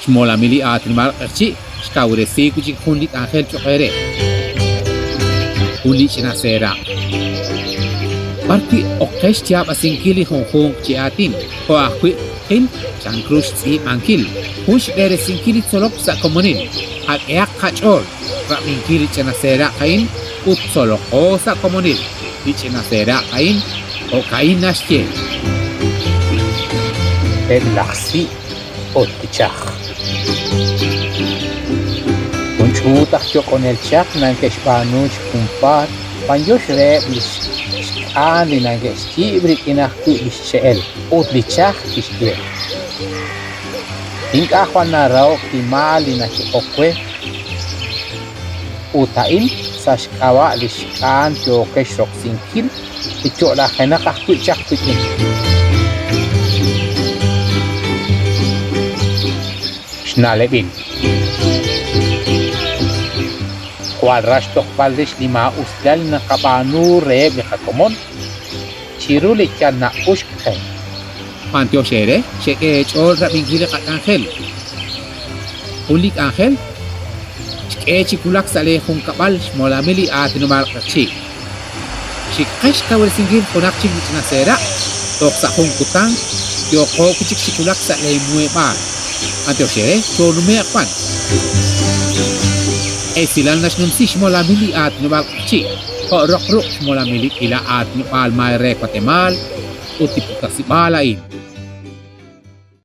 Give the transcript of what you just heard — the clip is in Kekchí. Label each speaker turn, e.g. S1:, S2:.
S1: Xmolamil li aatinob'aal Q'eqchi' xkawresi wi' chik jun li k'anjel cho'q eere. Jun li ch'ina seeraq'. B'ar wi' ok qe xyaab'asinkil li junjunq chi aatin, jo' ajwi' tqil chank ru xtz'iib'ankil, jun xb'eresinkil li tzolok sa' komonil. Qak'ehaq qach'ool rab'inkil li ch'ina seeraq' a'in ut tzoloqo sa' komonil. Li ch'ina seeraq' a'in jo'ka'in naxye.
S2: Eb' laj si' ut li chaj. Jun ch'uut aj yok'onel chaj nanke'xb'aanu chi junpaat b'anyox reheb' li xk'aan li nanke'xyiib' rik'in ajwi' li xche'el ut li chaj kixye, Ink'a' jwal naraho'k li maal li nayo'ok we ut a'in sa' xk'ab'a' li xk'aan yookex roksinkil li yo'lajenaq ajwi' chaq wik'in. Xna'leb'il. Jwal ra xtojb'al rix li maa'usilal li naqab'aanu reheb' li qakomon chiru li yal na'uxk qe.
S1: B'antiox eere xek'e eech'ool rab'inkil li qak'anjel. Jun li k'anjel xk'e chi wulak sa' lee junkab'al xmolamil li aatinob'aal Q'eqchi'. Xikqe xkawresinkil junaq chik li ch'ina seeraq' toj sa' jun kutan yooqo wi' chik chi wulak sa' lee muheb'aal. B'antiox eere, choonume'q b'an. Esilal naxnumsi xmolamil li aatinob'aal Q'eqchi' jo' roq ruq' xmolamil li k'iila aatinob'aal maay re Watemaal ut li puktasib'aal a'in.